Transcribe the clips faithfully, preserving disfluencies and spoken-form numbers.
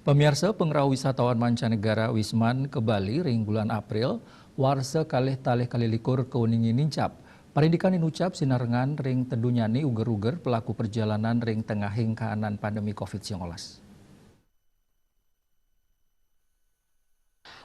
Pamiarsa, pangrauh wisatawan mancanegara Wisman ka Bali ring bulan April warsa kalih tali kalih likur kauningin nincap. Parindikan inucap sinarengan ring tedunyane uger-uger pelaku perjalanan ring tengahing kahanan pandemi covid sembilan belas.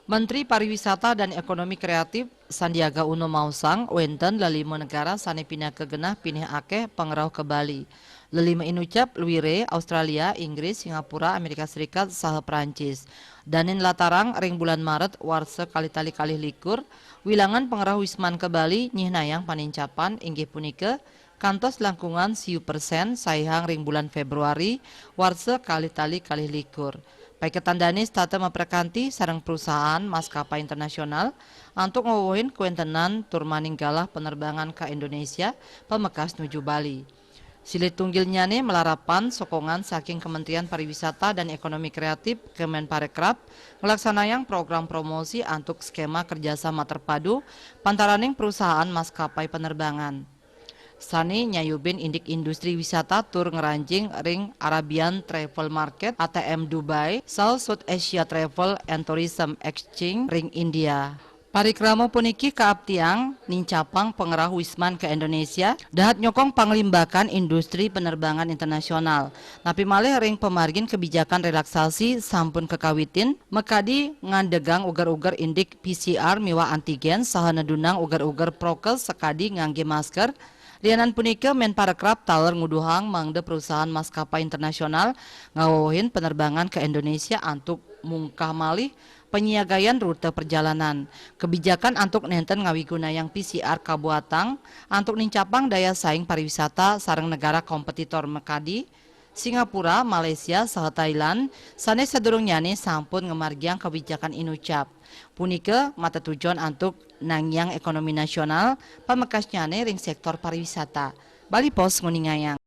Menteri Pariwisata dan Ekonomi Kreatif Sandiaga Uno maosang, wenten lelima negara sane pinaka genah pinih akeh pangrauh ka Bali. Lelima inucap luire, Australia, Inggris, Singapura, Amerika Serikat, saha Prancis. Danin latarang ring bulan Maret warsa kalih tali kalih likur, wilangan pangrauh Wisman ka Bali nyihnayang panincapan inggih punika kantos langkungan siu persen saihang ring bulan Februari warsa kalih tali kalih likur. Paiketan dane setata maprakanti sareng perusahaan maskapai internasional antuk ngwewehin kawentenan tur maninggalah penerbangan ka Indonesia pamekas nuju Bali. Silih tunggilnyane malarapan sokongan saking Kementerian Pariwisata dan Ekonomi Kreatif, Kemenparekraf, nglaksanayang program promosi antuk skema kerjasama terpadu pantaraning perusahaan maskapai penerbangan. Sane nyayubin indik industri wisata tur ngranjing ring Arabian Travel Market, A T M, Dubai, saha South Asia Travel and Tourism Exchange ring India. Parikrama puniki kaaptiang nincapang pangrauh Wisman ka Indonesia, dahat nyokong panglimbakan industri penerbangan internasional. Napi malih ring pamargin kebijakan relaksasi sampun kakawitin, makadi ngandegang uger-uger indik P C R miwah antigen saha nedunang uger-uger prokes sakadi ngangge masker. Lianan punika, Menparekraf taler nguduhang mangda perusahaan maskapai internasional ngwewehin penerbangan ka Indonesia antuk mungkah malih panyiagayan rute perjalanan. Kebijakan antuk nenten ngawigunayang P C R kabuatang antuk nincapang daya saing pariwisata sareng negara kompetitor makadi Singapura, Malaysia, saha Thailand, sane sadurungnyane sampun ngamargiang kawijakan inucap. Punika matetujon antuk nangiang ekonomi nasional, pamekasnyane ring sektor pariwisata. Bali Post nguningayang.